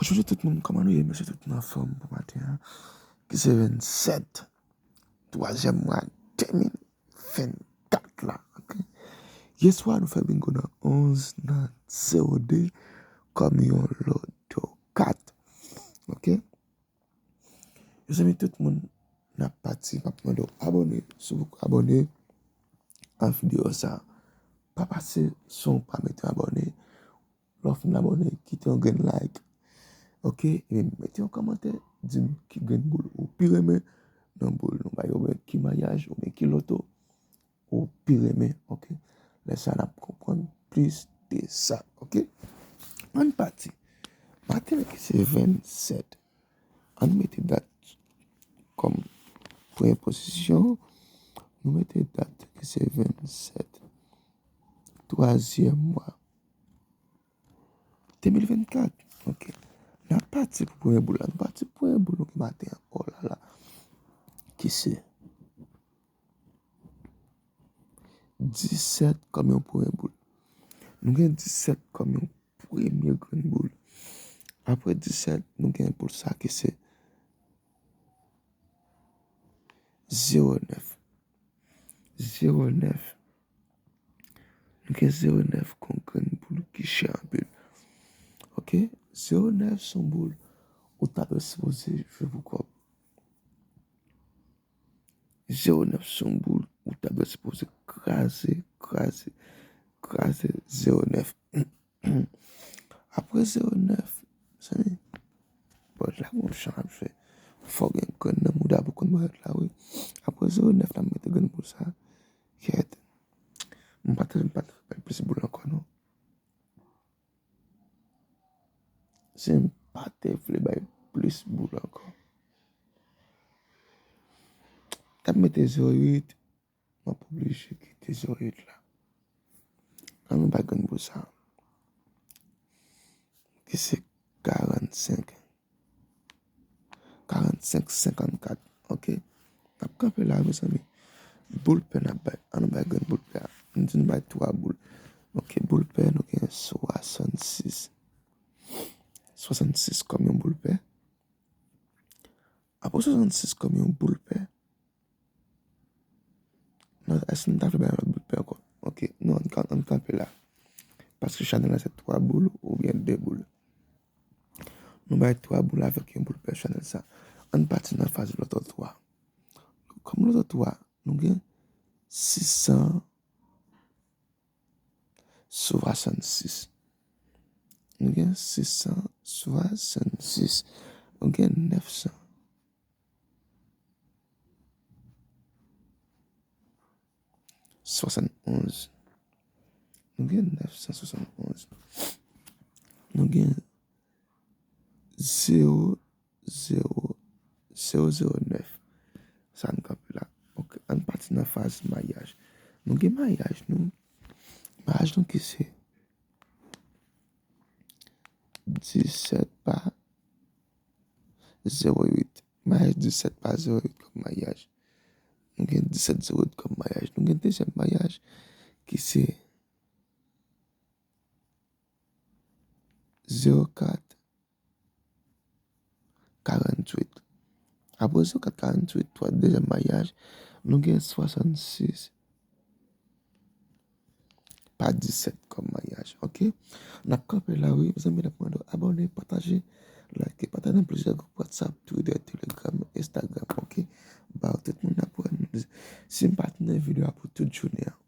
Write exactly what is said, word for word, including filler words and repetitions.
Bonjou tout moun, kòman nou ye? M swete tout moun anfòm pou maten an, ki se vennsèt twazyèm mwa de mil vennkat la. Ok. Yè swa, nou fè bingo nan onz nan zewo de kòm yon loto kat. Ok. Mezanmi, tout moun, n ap pati, m ap mande w abòne. Si w poko abòne a videyo sa, pa pase san w pa mete abòne. Lè w fin abòne, kite yon grenn like. Ok? Epi mete yon kòmantè, di m ki grenn boul ou pi renmen nan boul nou bay, oubyen ki maryaj, oubyen ki loto ou pi renmen. Ok? Lè sa, n ap konprann plis de sa. Ok? Ann pati. Maten an ki se vennsèt. Ann mete dat kòm premye pozisyon. Nou mete dat ki se vennsèt twazyèm mwa de mil vennkat. Ok. N ap pati pou premye boul la. Nou pati pou premye boul nou gen maten an. Oh la la. Ki se disèt kòm yon premye boul. Nou gen disèt kòm yon premye grenn boul. Apre disèt, nou gen boul sa ki se zewo nèf. Zewo nèf. Nou gen zewo nèf kon grenn boul ki chè anpil. Ok? Zewo nèf se yon boul ou ta dwe sipoze jwe pou kòb. Zewo nèf se yon boul ou ta dwe sipoze kraze, kraze, kraze zewo nèf. Apre zewo nèf, mezanmi, bon, la gon chan ap jwe. Fò w gen grenn nan mouda pou konn bayòt la, wi. Apre zewo nèf la, m mete grenn boul sa. Kèt. M pa te, m pa te fè plis boul ankò, non. Si m pa te vle bay plis boul ankò. T ap mete zewo uit, m ap oblije kite zewo uit la. Ann nou bay grenn boul sa. Ki se karannsenk. Karannsenk senkannkat. Ok. N ap kanpe la, mezanmi. Boul pè n ap bay. Ann nou bay grenn boul pè a. Nou di nou bay twa boul. Ok, boul pè, nou gen swasannsis. Swasannsis kòm yon boul pè. Apre swasannsis kòm yon boul pè, nan, èske nou ta vle bay yon lòt boul pè ankò? Ok, non, ann ka-, ann kanpe la. Paske chanèl la se twa boul oubyen de boul. Nou bay twa boul avèk yon boul pè chanèl sa. Ann pati nan faz loto twa. Kòm loto twa, nou gen sis san swasannsis. Nou gen sis san swasannsis. Nou gen nèf san swasannonz. Nou gen nèf san swasannonz. Nou gen zewo zewo, zewo zewo nèf. Sa n kanpe la. Ok, ann pati nan faz maryaj. Nou gen maryaj nou. Maryaj nou ki se disèt pa zewo uit. Maryaj disèt pa zewo uit kòm maryaj. Nou gen disèt zewo uit kòm maryaj. Nou gen dezyèm maryaj ki se zewo kat karanntuit. Apre zewo kat karanntuit, twa dezyèm maryaj, nou gen swasannsis pa disèt kòm maryaj, ok? N ap kanpe la, wi, mezanmi, n ap mande w abòne, pataje, like, pataje nan plizyè gwoup WhatsApp, Twitter, Telegram, Instagram, ok? Ba tout moun ap wè nou. Si m pa t nan videyo a pou tout jounen an,